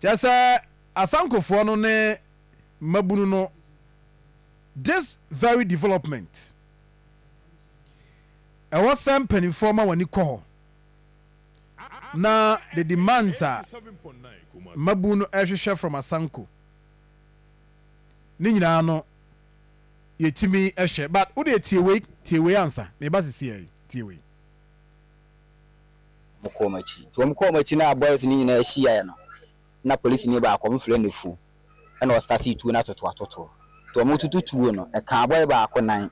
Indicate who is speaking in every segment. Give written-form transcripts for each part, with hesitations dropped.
Speaker 1: Kyerɛ sɛ Asankofoɔ no ne mmabunu no this very development ɛwɔ sɛ mpanimfoɔ ma wɔn ani kɔ hɔ na the demands a mmabunu no ɛhwehwɛ from Asanko ne nyinaa no yɛtumi hwɛ. But wo deɛ tie wei, tie wei ansa meba sisi yi, tie wei.
Speaker 2: Wɔkɔɔ wɔn akyi. Nti wɔkɔɔ wɔn akyi no a boys no nyinaa hyiaeɛ no, na polisini baako, wɔfrɛ no Fu, ɛna ɔstartee tuo no atoto atoto. Nti wɔtoto tuo no, ɛkaa boy baako nan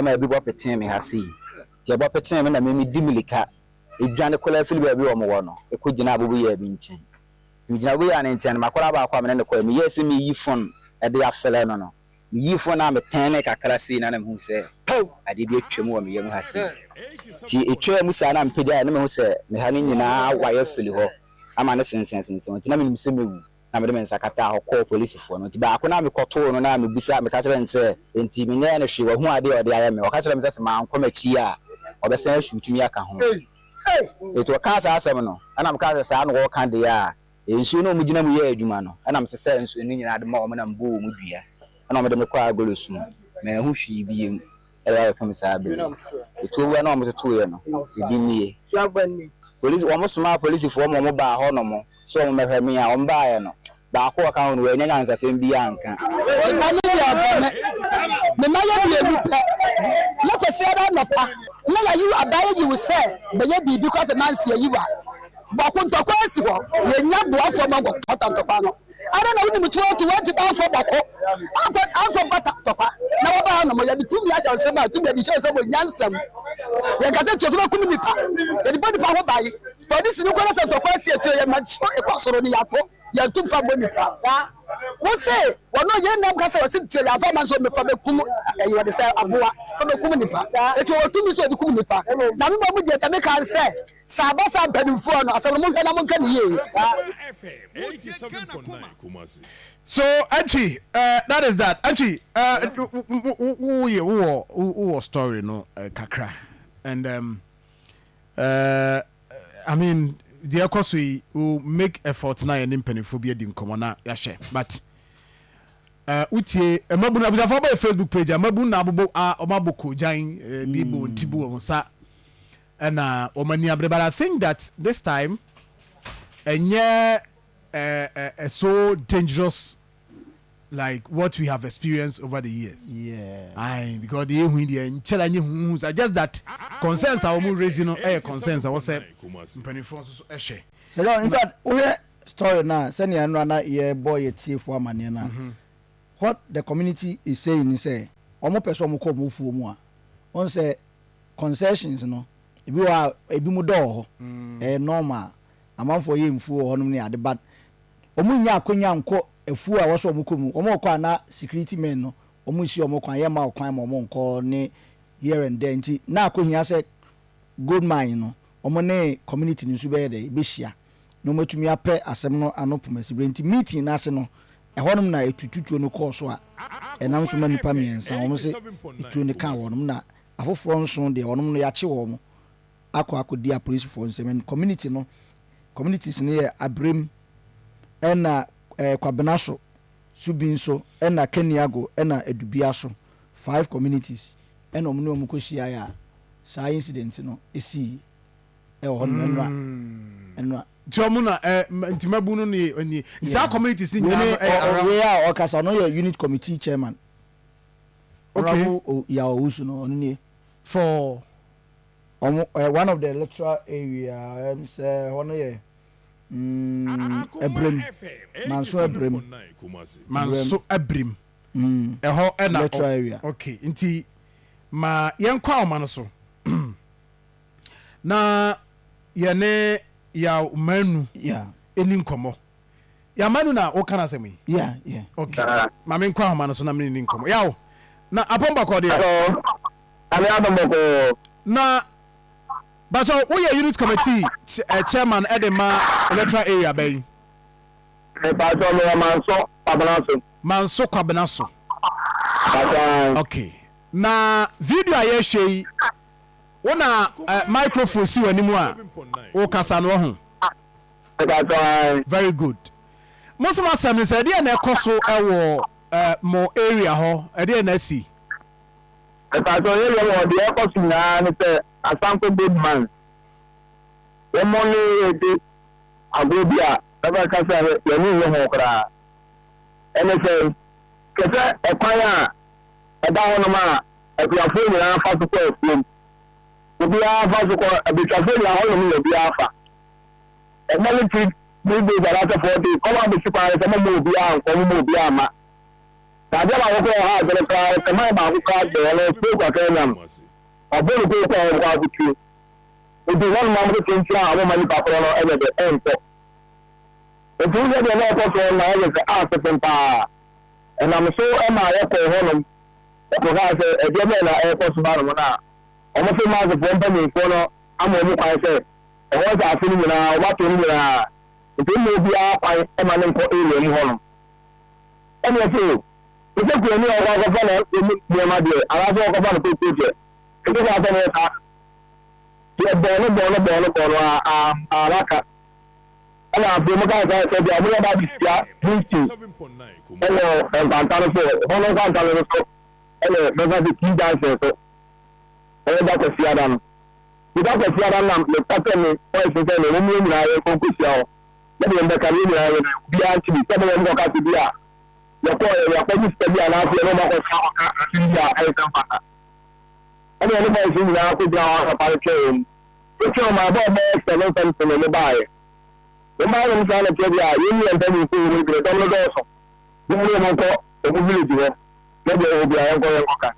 Speaker 2: ma ebi bɔ petee me ha sei. Nti ɛbɔ petee me na me medi mmirika dwane koraa firi baabi a wɔwɔ no kɔgyinaa aboboyaa bi nkyɛn. Nti megyina aboboyaa no nkyɛn no, m'akwadaa baako a me ne no kɔeɛ, meyɛɛ sɛ mereyi phone de afrɛ no no, Meyii fon no a metɛnee kakra sei na na mehu sɛ adeɛ bi atwam wɔ me yam ha sei. Nti ɛtwaa mu saa na mepagyaeɛ na mehu sɛ me ha no nyinaa awae afiri hɔ ama no sensɛnsensɛn hɔ nti na menim sɛ mɛwu na mede me nsa kataa hɔ kɔɔ polisifoɔ no. Nti baako no a mekɔtoo no na mebisa meka kyerɛɛ no sɛ nti menyɛɛ no hwee wahu adeɛ a ɔde ayɛ me. Ɔka kyerɛɛ me sɛ sɛ mankɔ m'akyi a ɔbɛsan ashuutu me aka ho. Nti ɔkaa saa asɛm no ɛna mekaa sɛ saa na ɔreka deɛ a Nsuo no a wɔgyina mu yɛɛ adwuma no, ɛna mesesɛɛ nsuo no nyinaa de maa wɔn na mebɔɔ wɔn dua, ɛna wɔde me kɔɔ Agorɔs mu. Manhu hwee bio de abɛpem saa berɛ yi. Etuo wura no a wɔtotoeɛ no, ebi nie. Polisi, wɔsomaa polisifoɔ ma wɔbaa hɔnom sɛ wɔmmɛhwɛ me a, wɔbaeɛ no, baako a ɔka ho no, wannya nyansasɛm biara anka.
Speaker 3: Mma no yɛ bɔne. Me mma yɛ mienu pɛ. Na Kwasiada anɔpa na yɛayi wo aba ayi wo sɛ bɛyɛ biribi koraa sɛ mansi ayi wo a. Bɔko ntɔkwa asi hɔ. Yɛnnya boafoɔ ma nkɔpata ntɔkwa no. Adɛn na wonim tuo to woanti ba ankɔ bɔko ankɔ ankɔ mpata ntɔkwa na wɔba ha nom yɛde tumi ahyɛ nsɛm a tumi yɛde hyɛ nsɛm wɔ nyansam. Yɛnka sɛ tuo so bɛkum nipa. Yɛde bɔ nipa ho ban. Polisi no kɔ na sɛ ntɔkwa asi akyire yɛma tuo ekɔ soro no yɛato. Yɛnto mfa mmɔ nipa. Wo se wɔno yɛn nam ka sɛ wɔse tuo yɛamfa ma nso mefa bɛkum ɛyi wɔde sɛ aboa fa bɛkum nipa. Eti wɔwɔ tumi sɛ wɔde kum nipa. Na me mmom deɛ deɛ meka ne sɛ Sɛ aba saa mpanimfoɔ no asɛm no monhwɛ na monka no yie.
Speaker 1: So Antwi uh, that is that Antwi uh, woyɛ wowɔ wowɔ story no uh, kakra and um, uh, I mean deɛ ɛkɔ so yi we make effort na yɛne mpanimfoɔ bi adi nkɔmmɔ na yɛahwɛ but uh, wotie mmabunu abusuafoɔ bɛyɛ Facebook page a mmabunu na abobɔ a wɔn abɔ kogyan bi bɔ wɔn ti bu wɔn nsa Ɛna wɔn ani abere but I think that this time ɛnyɛ eh, so dangerous like what we have experienced over the years.
Speaker 4: Yeah.
Speaker 1: Aye, because the ehu deɛ nkyɛn nye huhu sa just that concerns a wɔn raise no ɛyɛ concerns a wɔsɛ mpanimfoɔ nso so ɛhwɛ.
Speaker 4: Sɛ in fact wohwɛ story na sɛnea nnora na yɛbɔ yɛ tiefo amaneɛ no a what the community is saying ni sɛ wɔn pɛ sɛ wɔn kɔ wɔn fuo mu a wɔn sɛ Concessions no, ebi wɔ hɔ a ebinom dɔ wɔ hɔ, ɛyɛ normal, amanfoɔ yɛ mfuo wɔ hɔnom ne ade but wɔn nnya akwanya nkɔ afuo a ɛwɔ sɛ wɔn kɔ mu, wɔn rekɔ a na security men no wɔn resi wɔn kwan, yɛmma wɔn kwan ma wɔn nkɔ ne here and there nti na akɔhia sɛ gold mine no wɔn ne community no nso bɛyɛ dɛ bɛhyia na wɔn atumi apɛ asɛm no ano pomasibere nti meeting no ase no ɛhɔnom na etututuo no kɔɔ so a ɛnam so ma nnipa mmiɛnsa wɔn se etuo no kaa wɔnom na Afoforɔ nson deɛ wɔnom no yakye wɔn akɔ akɔdi apolisifoɔ nsam and community no communities no yɛ Abrem ɛna eh, Kwabenaso, Subinso ɛna Kaniago ɛna Adubiaso five communities ɛna wɔn ne wɔn kɔ hyiaeɛ a saa incident no esii ɛwɔ hɔ nom ɛnora ɛnora.
Speaker 1: Nti ɔmo na ɛ nti mabu no ne nie saa communities nyinaa no ɛyɛ around.
Speaker 4: Wei a ɔkasa ɔno yɛ unit committee chairman.
Speaker 1: Okay.
Speaker 4: Honourable Yaw Owusu no ɔno nie.
Speaker 1: For.
Speaker 4: Ɔmo eh, one of the electoral area ɛm sɛ hɔ no yɛ mm, Ɛbrem, Manso Ɛbrem.
Speaker 1: Manso Ɛbrem. Ɛhɔ ɛna.
Speaker 4: Electoral area.
Speaker 1: Okay, nti ma yɛnkɔ ahoma no so na yɛne Yaw Manu ɛni nkɔmmɔ. Yaw Manu na woka no asɛm yi?
Speaker 4: Yeah, yeah.
Speaker 1: Okay. Ma menkɔ ahoma no so na mene ni nkɔmmɔ. Yaw, na apɔm bɔkɔ deɛ?
Speaker 5: Hello. Ame adom bɔkɔɔ.
Speaker 1: Na bakyɛ woyɛ unit committee ch eh, chairman ɛde ma electoral area bɛn?
Speaker 5: Mepakyɛ meyɛ Manso Kwabena so.
Speaker 1: Manso Kwabena so.
Speaker 5: Pakyɛ.
Speaker 1: Okay. Na video a yɛhwɛ yi, wo na eh, microphone si w'anim a wokasa no ɔho?
Speaker 5: Mepakyɛ ae.
Speaker 1: Very good. Mo nso mo asɛm ne sɛ ɛdeɛn na ɛkɔ so wɔ mo area hɔ, ɛdeɛn na asi?
Speaker 5: Mepakyɛw area mu hɔ deɛ ɛkɔ so nyinaa ne sɛ Asanko Gold Mine wɔn ne redi agorɔ bi a mɛbɛka sɛ yɛn ani nnye ho koraa. Ɛne sɛn? Kyerɛ sɛ ɛkwan a ɛda hɔnom a akuafoɔ nyinaa fa so kɔ afuom, obiara fa so kɔ, abitwafoɔ nyinaa hɔnom na obiara fa. Ɛma no tiri 3 days anaasɛ 4 days, kɔm abɛsi kwan no sɛ momma obiara nkɔ, momma obiara mma. Na adeɛ baako koraa ɛha adwene koraa sɛ man baako koraa deɛ ɔno ɔtuo kakra nya no, wabɔ ne kooko a ɔbɛkɔ akɔtuo. Nti hɔnom a wɔde kyenkyen a wɔmma nipa korɔ no nyɛ dɛ ɛnkɔ. Nti wohwɛ deɛ na ɛkɔ soɔ no na ɛyɛ sɛ asefem paa. Ɛnam so maa yɛkɔɔ hɔnom kɔkaa sɛ ɛdeɛ bɛn na ɛrekɔ so hanom no a wɔse Marxfoɔ mpanyinfoɔ no ama wɔn kwan sɛ ɛhɔ nsaase no nyinaa wɔato no nyinaa nti mma obiara kwan ma no nkɔ area mu hɔnom. Ɛne ɛsɛ o, te sɛ kuani a ɔkɔ akɔfa na mu nneɛma deɛ anaasɛ ɔkɔfa no kookoo deɛ ɛsɛ sɛ asɛm yɛ saa. Yɛbɔɔ no bɔɔ no bɔɔ no bɔɔ no a a anaka. Ɛna afei wɔkaa sɛ sɛ deɛ wɔyɛ ba abɛhyia meeting ɛwɔ nkwanta no so hɔ no nkwanta no so ɛna bɛfa sɛ tea junction so ɛyɛ da kwasiada no da kwasiada no na meka sɛ me boys sɛ ne wɔn nyinaa yɛnkɔ nkɔhyia hɔ na deɛ mbɛka no nyinaa yɛ obiara nti bi sɛ bɛyɛ nkɔka se bi a yɛkɔɔ yɛ yɛakɔgye sika bi anaasɛ yɛne wɔn akɔhyia akɔka asɛm bi a ɛyɛ sɛ mfata ɛna yɛne boys nyinaa kɔgyina hɔ anɔpa no twɛn wɔn. Yɛtwɛn wɔn ma ɛbɔɔ bɛyɛ 7 something na wɔbaeɛ. Wɔbaeɛ na wɔsaa no kyerɛ deɛ a yɛnni yɛn mpanyimfoɔ wɔ mu no bi no, dɔm no dɔɔso. Yɛne wɔn nkɔ wɔn village hɔ na deɛ ɛwɔ biara yɛnkɔ yɛnkɔka.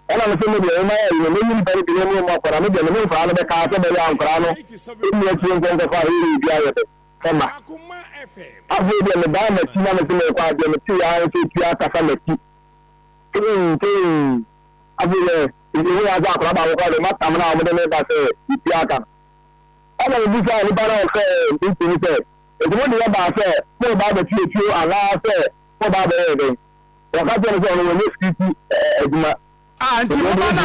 Speaker 5: Ɛna mese me deɛ momma yɛyi no, mɛyi nnipa no bi na wɔne wɔn akɔ na me deɛ me ne nkwadaa no bɛka sɛ ɛbɛyɛ a nkwadaa no nni akyire nkɔ nkɔfa hwee bi ayɛ dɛ mma. Afei deɛ medan m'akyi na mese merekɔ a deɛ meteeɛ ara ne sɛ otua akasa m'akyi. Tee tee. Afei deɛ, mehuu ara sɛ akwadaa baako koraa deɛ, wɔatam no a wɔde no reba sɛ metua aka no. Ɛnna mebisaa nipa no a ɔfrɛɛ meeting no sɛ, Enti mo deɛ baa sɛ moreba abɛtua tuo anaasɛ moreba abɛyɛ yɛn dɛn? Wɔka kyerɛɛ me sɛ ɔno wɔnyɛ security adwuma.
Speaker 1: Ah, nti moba na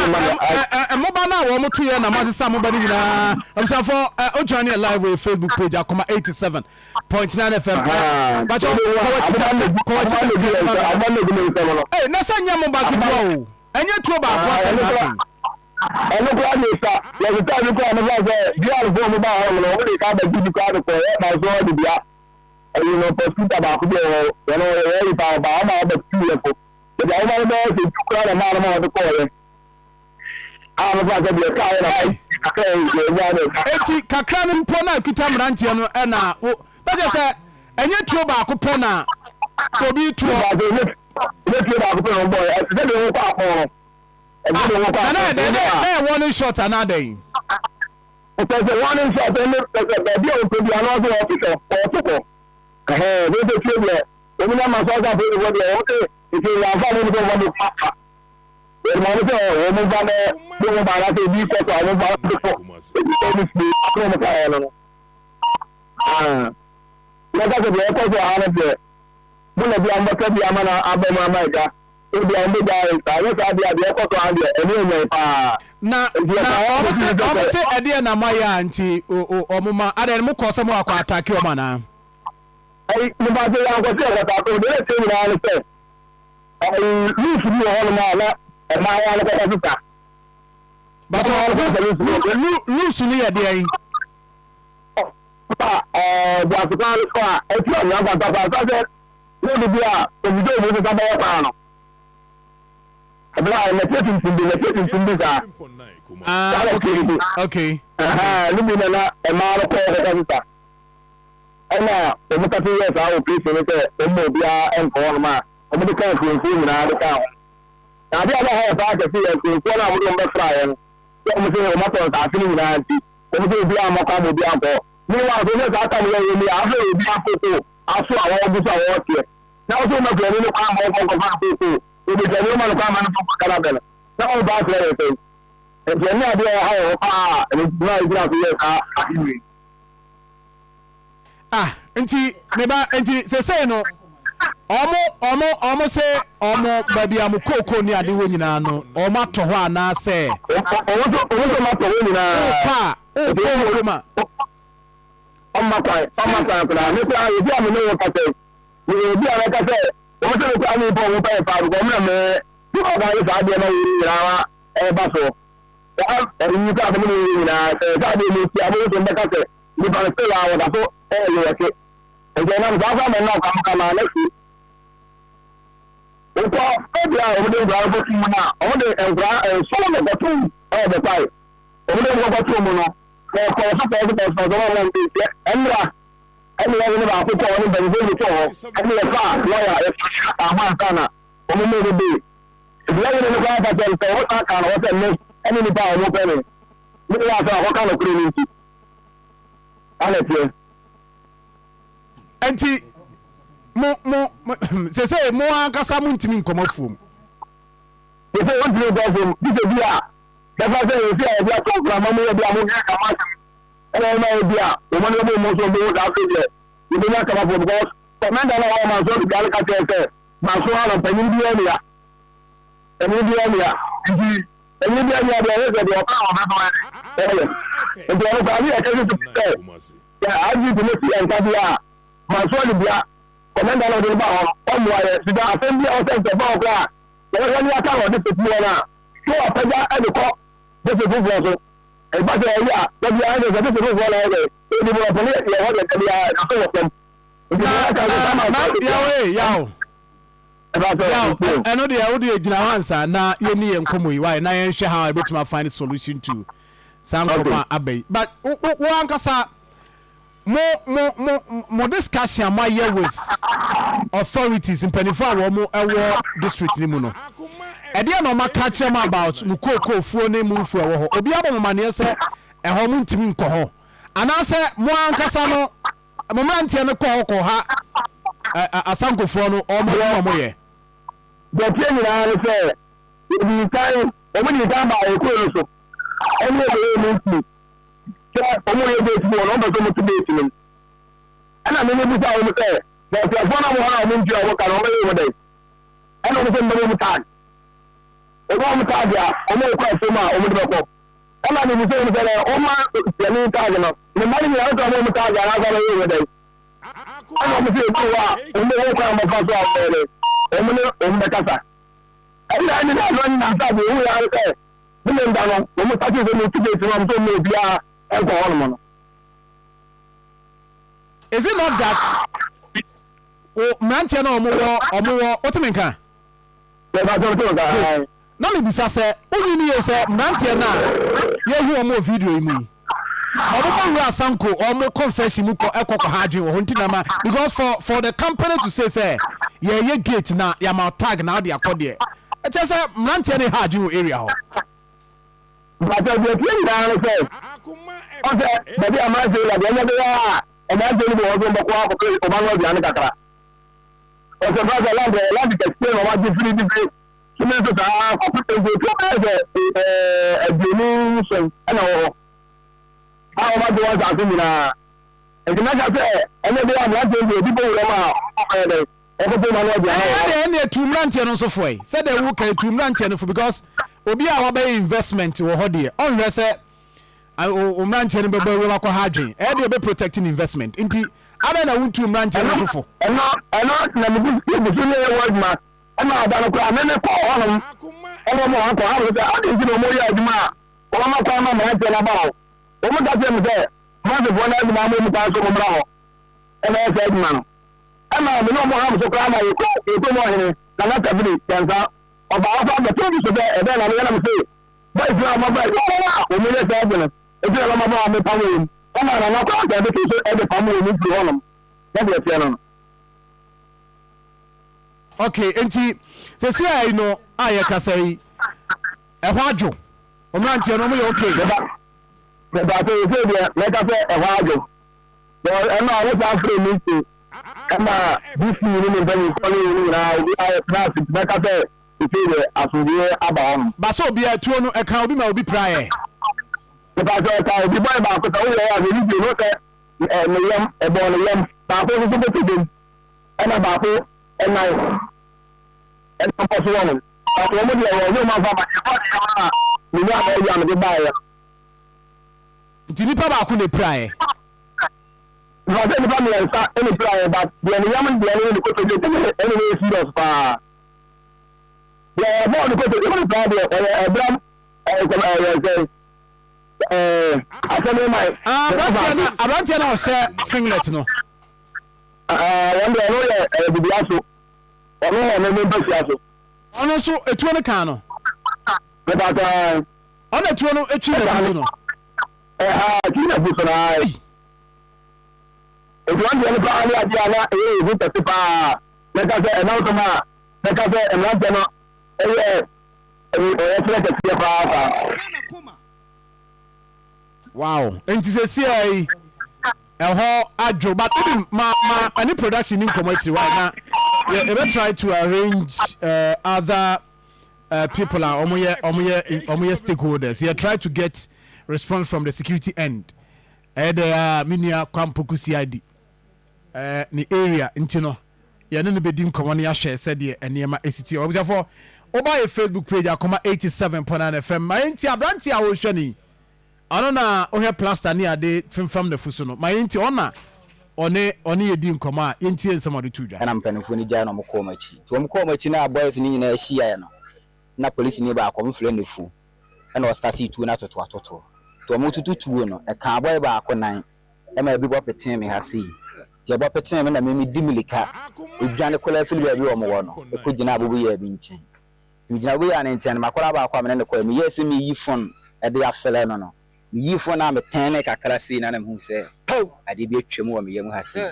Speaker 1: moba na wɔn to yɛ na mo asesa moba no nyinaa. Abusuafo, o join yɛ live wɔ Facebook page Akoma 87.9 FM. Bàtɔ kɔwɔkyi kakra, kɔwɔkyi kakra. Ee, na sɛ nyɛ moba ketewa o, ɛnyɛ tuo baako asɛm na aka yi.
Speaker 5: Ɛno koraa de sa yɛsesa bi koraa mefa sɛ bialfoɔ mo baa hɔ no wɔn de ka abɛgye bi koraa de kɔ yɛ ma so de bia ɛyi no pɔsita baako bi wɔ hɔ wɔn wɔyɛ yɛ yi paa ɔbaa ɔma ɔbɛtu yɛ fo. Baabi a woma no bɛyɛ sɛ du koraa na maa no ma wɔde kɔɔeɛ. A mefa sɛ deɛ ɛkaeɛ na kakra yɛ nso ɛnya na ɛka.
Speaker 1: Eti kakra no mpo na ɛkita mmeranteɛ no ɛna wo na kyerɛ sɛ ɛnyɛ tuo baako pɛ na obi toɔ.
Speaker 5: Mefa sɛ ɛnyɛ tuo baako pɛ na wɔbɔɔɛ ɛte sɛ deɛ wɔkɔ ako no. Ɛte sɛ deɛ wɔkɔ
Speaker 1: ako. Na na na ɛyɛ warning shot anaa dɛn?
Speaker 5: Ɛsɛ sɛ warning shot ɛne sɛ baabi a wɔpɛ bi ano ɔsɛ wɔto kɔ wɔto kɔ. Ɛhɛn, bɛ sɛ tuo deɛ wɔn nyɛ ma so asa apolisifoɔ deɛ wɔn sɛ nti wɔn afa wɔn sɛ wɔn de fa wɔn ma wɔn sɛ wɔn mfa bɛ de wɔn ba anaasɛ ebi kɔ so a wɔn fa de fɔ ebi sɛ wɔn fie afɔ wɔn ka yɛn no no aa yɛka sɛ deɛ ɛkɔ so ha no deɛ mo na bi a mbɛka bi ama na abɛ mu ama ɛgya ebi a mbɛgya ayɛ saa nyɛ saa deɛ a deɛ ɛkɔ so ha deɛ ɛne ɛnyɛn paa.
Speaker 1: Na na wɔn se wɔn se ɛdeɛ na mo ayɛ a nti wɔn ma adeɛ mo kɔ sɛ mo akɔ atake wɔn anaa.
Speaker 5: Ɛyi, mepa kyɛ yɛankɔte ɛkɔtaako, deɛ na ɛteɛ nyinaa ne sɛ, ɛyi, leaf bi wɔ hɔnom a na mmaayewa no kɔkɔ sesa.
Speaker 1: But loose no yɛ deɛn?
Speaker 5: Ba ɛɛ buase kwan no so a ɛtu anwea nkwanta kwan so sɛ road bi a ofisɛ omu sesa bɛyɛ kwan no. Ɛbɛrɛ a nɛteɛ tuntum bi nɛteɛ tuntum bi saa.
Speaker 1: Ah, okay, okay.
Speaker 5: Ɛhɛn, ne bi na na mmaa no kɔ kɔkɔ sesa. Ɛna wɔn kate yɛɛ saa operation no sɛ wɔn ma obiara nkɔ hɔnom a wɔde kaa nkurɔfoɔ nyinaa de kaa ho. Na adeɛ a na ɛha yɛ paa kɛse yɛ nkurɔfoɔ no a wɔde wɔn bɛfraeɛ no sɛ wɔn sɛ wɔn atɔ nsaase no nyinaa nti wɔn sɛ obiara mmɔ kwan ma obiara nkɔ hɔ. Meanwhile nso sɛ saa tam yɛ wɔ mu yi a afei obiara koko aso a wɔgu so a wɔreteɛ na wɔsɛ wɔn akurani no kwan ma wɔnkɔ nkɔfa no koko obetwa ne wɔma no kwan ma no nkɔ kana bɛ no na wɔn ba asrɛ yɛ sɛn. Nti ɛne adeɛ a ɛha yɛ hɔ paa a ɛno nti na ɛgyina so yɛ saa ade wei.
Speaker 1: Ah, nti me ba, nti sesei no, ɔmo ɔmo ɔmo se ɔmo baabi a mo kooko ne ade wɔ nyinaa no, ɔmo atɔ hɔ anaasɛ?
Speaker 5: Ɔmo so ɔmo so ɔmo atɔ hɔ nyinaa.
Speaker 1: Wokɔ a, wokɔ nfom a.
Speaker 5: Ɔmma kwan, ɔmma kwan koraa. Me koraa, ebi a me ne wo kasa yi. Meyɛ obi a mɛka sɛ wɔn sɛ mekura me mpo wɔn pɛyɛ paa because wɔn na mɛ bi kɔ kan saa adeɛ na wɔn nyinaa ɛreba so. Saa ɛyi kɔ asɛm ne wɔn nyinaa sɛ saa adeɛ no si a wɔn nso bɛka sɛ nipa no sɛ wɔn a wɔda so ɛyɛ wɔte. Nti ɛnam saa kwan mɛ na kwan kama na si. Wokɔ ebi a wɔde nkura no kɔto mu no a wɔde nkura nson na kɔto mu ɛwɔ bɛkwae. Wɔde nkɔ kɔto mu no kɔɔ so kɔɔ so kɔɔ so kɔɔ so wɔn wɔn ɛnura. Ɛnna yɛne no baako kɔɔ ne mpanyimfoɔ bi too hɔ, ɛnna yɛfaa lɔya, yɛfaa krataa ho ansa na wɔn mu no bee. Enti yɛne no koraa ka kyerɛɛ no sɛ wɔsan kaa no hɔ sɛ me ne nnipa a wɔpɛ me ne yɛ asɛm a kɔka nokorɛ no nti. Saa na ɛteɛ.
Speaker 1: Enti mo mo sese mo ankasa mo ntumi nkɔ mo afuom.
Speaker 5: Sese wɔntumi nkɔ afuom, gye sɛ bi a bɛfa sɛ yɛsi a yɛde ato mframa mu yɛ bi a mo keka mo asɛm ɛna ɛma ebi a wɔn ani bɛbɔ wɔn so wɔn bɛhu saa afei deɛ yɛbɛnya kamafoɔ because kɔmɛnda no a ɔwɔ manso abibia no ka kyerɛ sɛ manso ha no panyin biara nni ha, panyin biara nni ha, nti panyin biara nni ha deɛ ɛyɛ sɛ deɛ ɔpɛ a ɔbɛ so ɛyɛ nti ɔno koraa ne yɛka si so sɛ sɛ IGP no si yɛn nka bi a manso abibia kɔmɛnda no ɔde no ba hɔ no ɔmmoa yɛ sika asɛm bi a ɔsɛ nsɛmfa hɔ koraa yɛbɛhwɛ ne aka na ɔde pɛti hɔ no a so apagya ɛde kɔ bɛsɛ foforɔ so. Ɛba sɛ ɛyɛ a, da biara ɛne sɛ tete foforɔ na ayɛ dɛ, ɛdi mu ɔpɛ ne yɛ hɔ deɛ da biara ɛda so wɔ fam. Nti
Speaker 1: Na
Speaker 5: deɛ aka
Speaker 1: na
Speaker 5: sɛ sama
Speaker 1: na
Speaker 5: sɛ
Speaker 1: yaw ee yaw
Speaker 5: ɛba sɛ
Speaker 1: yaw
Speaker 5: nsuo.
Speaker 1: ɛno deɛ wo deɛ gyina hɔ ansa na yɛnni yɛn nkɔmmɔ yi why na yɛnhwɛ how yɛbɛtumi a find solution to saa nkɔmmɔ
Speaker 5: Okay.
Speaker 1: a aba yi but wo wo wo ankasa Mo mo mo mo discussion a moayɛ with authorities mpaninfoɔ a wɔn wɔ district no mu no ɛdeɛn na wɔn aka akyerɛ mo about mo kookoofuo ne mo mfuo a ɛwɔ hɔ? Obiara bɔ mo amaneɛ sɛ ɛhɔ mo ntumi nkɔ hɔ anaasɛ mo ankasa no mo mmeranteɛ no kɔ hɔ kɔ ha asankofoɔ no wɔn adwuma wɔn yɛ?
Speaker 5: Deɛ ɛteɛ nyinaa ne sɛ yɛdii kan wɔn dii kan baa yɛn kuro no so ɛne yɛn bɛyɛɛ meeting. Sɛ wɔn yɛ date mu wɔ no, wɔn pɛ sɛ wɔn te date no mu. Ɛna me bisa wɔn sɛ, na ɔsɛfoɔ na wɔn hɔ na wɔn ntua wɔn ka no, wɔn bɛyɛ wɔn dɛn? Ɛna wɔn sɛ mbɛbɔ wɔn tag. Wɔbɔ wɔn tag a, wɔn rekɔ afuom a wɔn de bɛkɔ. Ɛna me bisa wɔn sɛ, na wɔn ma tiani tag no, ne mma no nyinaa wɔn sɛ wɔn tag anaasɛ wɔn bɛyɛ wɔn dɛn? Ɛna wɔn sɛ ebi wɔ a, wɔn bɛwɔ kwan a wɔn fa so a wɔn bɛyɛ dɛn? Wɔn ne wɔn bɛkasa. Ɛna ɛne na ɛna nyinaa sɛ adeɛ ehu yɛ ara sɛ Ne ne nda no, wɔn startee sɛ wɔtu gate no, wɔn sɛ wɔn obiara nkɔ hɔ nom no.
Speaker 1: Is it not that o mmeranteɛ na wɔn wɔ wɔn wɔ wote me nka? Good. Na mebisa sɛ wonyi ni yie sɛ mmeranteɛ no a yɛhu wɔn wɔ video yi mu yi wɔn bɔ wura asanko wɔn concession mu kɔ ɛkɔ kɔ ha adwene wɔ hɔ nti na ma because for for the company to say sɛ yɛyɛ gate na yɛama tag na ɔde akɔ deɛ Ɛkyerɛ sɛ mmeranteɛ no ha adwene wɔ area hɔ.
Speaker 5: Mpakyɛw deɛ ɛteɛ nyinaa ne sɛ ɔn sɛ baabi a mmeranteɛ yi deɛ ɛnyɛ bɛyɛ a mmeranteɛ no bi wɔ hɔ nso wɔbɛkɔ akɔpɛ ɔba no aduane kakra. Ɔsɛ fa sɛ land ɛyɛ land kɛseɛ na wɔagye firi de firi tumi nso saa kɔpem nti etuo bɛyɛ sɛ ɛɛ 27 ɛna wɔ hɔ a wɔagye wɔn nsaase nyinaa. Nti mɛka sɛ ɛnyɛ bɛyɛ a mmeranteɛ no deɛ ebi bɔ wuram a wɔbɛyɛ dɛn.
Speaker 1: Ɛyɛ deɛ ɛnneɛ tu mmeranteɛ no nso fo ɛ sɛdeɛ wo ka yi tu mmeranteɛ no fo because obi a wabɛyɛ investment wɔ hɔ deɛ ɔnhwɛ sɛ o mmeranteɛ no bɛbɔ awuram akɔ ha adwen ɛyɛ deɛ ɔbɛ protect ne investment nti adɛn na wontu mmeranteɛ no nso fo.
Speaker 5: Ɛno ɛno na me gu yɛ gu so ne yɛ wɔ adwuma ɛna ada no koraa me me kɔɔ hɔnom ɛna wɔn akɔ ha sɛ adi nti na wɔn yɛ adwuma a wɔn ama kwan ma mmeranteɛ no aba hɔ wɔn ka kyerɛ me sɛ mmerantefoɔ no adwuma ama wɔn kwan so wɔn mmra hɔ ɛna yɛ saa adwuma no. Ɛma me ne wɔn ham so koraa ma yɛkɔ yɛn kurom ɔhene, Nana Tabiri, Kyɛnsa. Ɔbaa hɔ koraa bɛtoo me so sɛ ɛdɛn na meyɛ na mese boys no a wɔaba adwuma no a wɔyɛ saa ade no nti na na maba hɔ a mepam wɔn. Ɛma Nana koraa san bɛtoo so de pam wɔn firi hɔnom. Sɛdeɛ ɛteɛ no no.
Speaker 1: Okay, nti sɛsi a yi no a yɛkasa yi, ɛhɔ adwo? Mmeranteɛ no wɔyɛ okay?
Speaker 5: Meba, meba sɛ sɛsei deɛ mɛka sɛ ɛhɔ adwo. Na ɛma wɔsan frɛɛ me nti, ɛma DC ne ne mpanyimfoɔ ne wɔn nyinaa obiara yɛtenaa ase nti mɛka sɛ seesei deɛ asomdwoeɛ aba hɔnom.
Speaker 1: Ba sɛ obiara tuo no ɛka obi ma obi piraeɛ.
Speaker 5: Mepa sɛ ɛka obi bɔe baako sɛ woyɛ a sɛ video no sɛ ne yam ɛbɔɔ ne yam baako nso so bɛtɔ dam ɛna baako ɛnan ɛna mpɔ so wɔnom baako wɔn deɛ wɔn nyɛ wɔn afa ba ɛbɔɔ ne yam no a menya abɛɛbi a mede baeɛ no.
Speaker 1: Nti nipa baako na epiraeɛ.
Speaker 5: Mefa sɛ nnipa mmiɛnsa na epiraeɛ but deɛ ne yam deɛ no ne ne kotodwe deɛ no ɛna ɛyɛ serious paa. Deɛ ɛbɔɔ ne kotodwe no paa deɛ ɔyɛ ɛbram ɛyɛ ɛyɛ sɛ ɛɛ asɛm man.
Speaker 1: Aberanteɛ na aberanteɛ na ɔhyɛ singlet no.
Speaker 5: Wɔn deɛ ɔno yɛ ɛyɛ bibia so ɔno wɔ ne ne mpasua so.
Speaker 1: Ɔno nso etuo no kaa no.
Speaker 5: Mepa taa.
Speaker 1: Ɔna etuo no etwi n'afu so no.
Speaker 5: Ɛha etwi n'afu so naa. Eti wɔn deɛ no paa ne adeɛ a na ɛyɛ ehu kɛse paa. Mɛka sɛ ɛnam so ma mɛka sɛ mmeranteɛ no ɛyɛ ɔyɛkyerɛ kɛseɛ paa saa.
Speaker 1: Wow nti sɛsiaa yi ɛhɔ adwo but wonim ma ma ɛne production ni nkɔmɔ akyiri why na yɛ yɛbɛ try to arrange other people a wɔn yɛ wɔn yɛ wɔn yɛ stakeholders yɛ try to get response from the security end ɛyɛ dɛ a me nua Kwampoku CID ne area nti no yɛne no bɛdi nkɔmɔ no yɛahwɛ sɛdeɛ nneɛma ɛsi teɛ. Abusuafoɔ woba yɛ Facebook page Akoma 87.9 FM ma yɛnti aberanteɛ a wɔrehwɛ no yi ɔno na wohwɛ plaster ne ade femfam n'afu so no ma yɛnti ɔna ɔne ɔne yɛdi nkɔmɔ a yɛntie nsɛm a ɔde to dwa.
Speaker 2: Ɛna mpanimfoɔ no gyae na wɔkɔɔ wɔn akyi. Nti wɔkɔɔ wɔn akyi no a boys no nyinaa hyiaeɛ no, na polisini baako, wɔfrɛ no Fu, ɛna ɔstartee tuo no atoto atoto. Nti wɔtoto tuo no, ɛkaa boy baako nan ma ebi bɔ petee me ha sei. Nti ɛbɔ petee me na me medi mirika dwane kɔla firi baabi a wɔwɔ no kɔgyinaa aboboyaa bi nkyɛn. Nti megyina aboboyaa no nkyɛn no, m'akwadaa baako a me ne no kɔeɛ, meyɛɛ sɛ mereyi fon de afrɛ no no, meyii fon no a metɛnee kakra sei na na mehu sɛ adeɛ bi atwam wɔ me yam ha sei.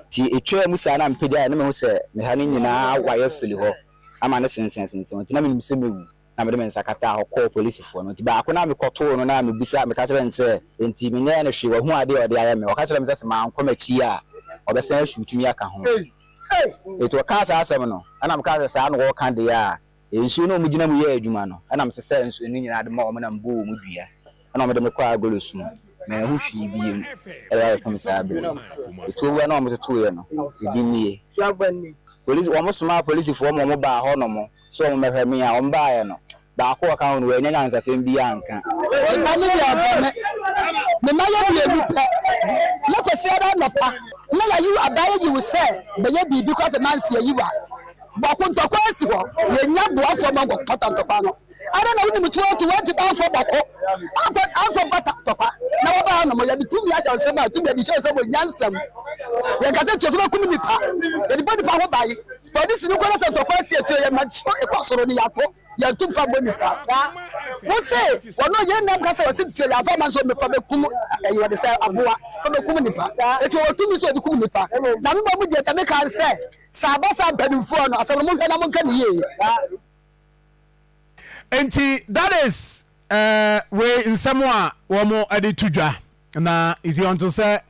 Speaker 2: Nti ɛtwaa mu saa na mepagyaeɛ na mehu sɛ me ha no nyinaa wayɛ firi hɔ ama no sensɛnsensɛn hɔ nti na menim sɛ mɛwu. Na mede me nsa kataa hɔ kɔɔ polisifoɔ no. Nti baako no a mekɔtoo no no a mebisa, meka kyerɛɛ no sɛ, Enti menyɛɛ no hwee, wahu adeɛ a ɔde ayɛ me. Ɔka kyerɛɛ me sɛ sɛ mankɔ m'akyi a, ɔbɛsan ashoot me aka ho. Enti ɔkaa saa asɛm no, ɛna mekaa sɛ saa na wɔka deɛ a, nsuo no a wɔgyina mu yɛɛ adwuma no, ɛna mesesɛɛ nsuo no nyinaa de maa wɔn na mebɔɔ wɔn dua. Ɛna wɔde me kɔɔ Agolosu mu. Manhu hwee bio ɛyɛ a ɛfam saa berɛ yi. Etuo wura no a wɔtotoeɛ no, ebi nie. Polisi, wɔsomaa polisifoɔ ma wɔbaa hɔnom sɛ wɔmmɛhwɛ me a, wɔbaeɛ no, baako a ɔka ho no, wannya nyansasɛm biara anka.
Speaker 3: Me mma no yɛ bɔne. Me mma yɛ mmienu pɛ. Na Kwasiada anɔpa, na yɛayi wo aba ayi wo sɛ bɛyɛ biribi koraa sɛ mansi ayi wo a, bɔko ntɔkwa asi hɔ. Yɛnnya boafoɔ ma nkɔpata ntɔkwa no. Adɛn na wonim tuo to woanti ba ankɔ bɔko ankɔ ankɔ bata tɔkwa na wɔba ha nom yɛde tumi ahyɛ nsɛm a tumi yɛde hyɛ nsɛm wɔ nyansam yɛn kasa tuo so bɛkum nipa yɛde bɔ nipa ho ban polisi no kɔ na sɛ ntɔkwa asi atuo yɛ ma so ekɔ soro no yɛato yɛnto mfa bɔ nipa wo se wɔn a yɛn nam kasa wɔsi tuo yɛ afa ma nso mefa bɛkum ɛyɛ wɔde sɛ aboa fa bɛkum nipa etu wɔ tumi sɛ ɔde kum nipa na mo mu deɛ dɛm kan sɛ sɛ aba saa mpanimfoɔ no asɛm no mo hwɛ na mo nka ne yie.
Speaker 1: Nti that is eh, wei nsɛm a wɔn de to dwa na you see until sɛ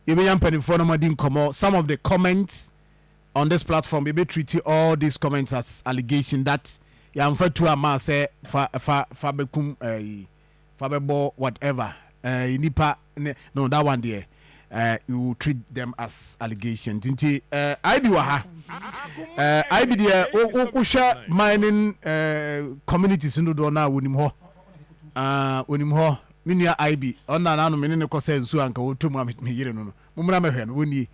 Speaker 1: yɛbɛnya mpanimfoɔ no adi nkɔmmɔ, some of the comments on this platform yɛbɛ treat all these comments as allegation that yɛamfa tu ama sɛ fa fa fa bɛkum eh, fa bɛbɔ whatever eh, nipa ne no that one deɛ eh, you will treat them as allegations nti eh, IB wɔ ha eh, IB deɛ wohwɛ mining eh, communities no dodoɔ no a wɔnim hɔ ah, wɔnim hɔ me nua IB ɔna n'ano me ne ne kɔ sɛ nsuo anka wɔtɔ mu a meyere no no mommra mɛhwɛ no wɔnie.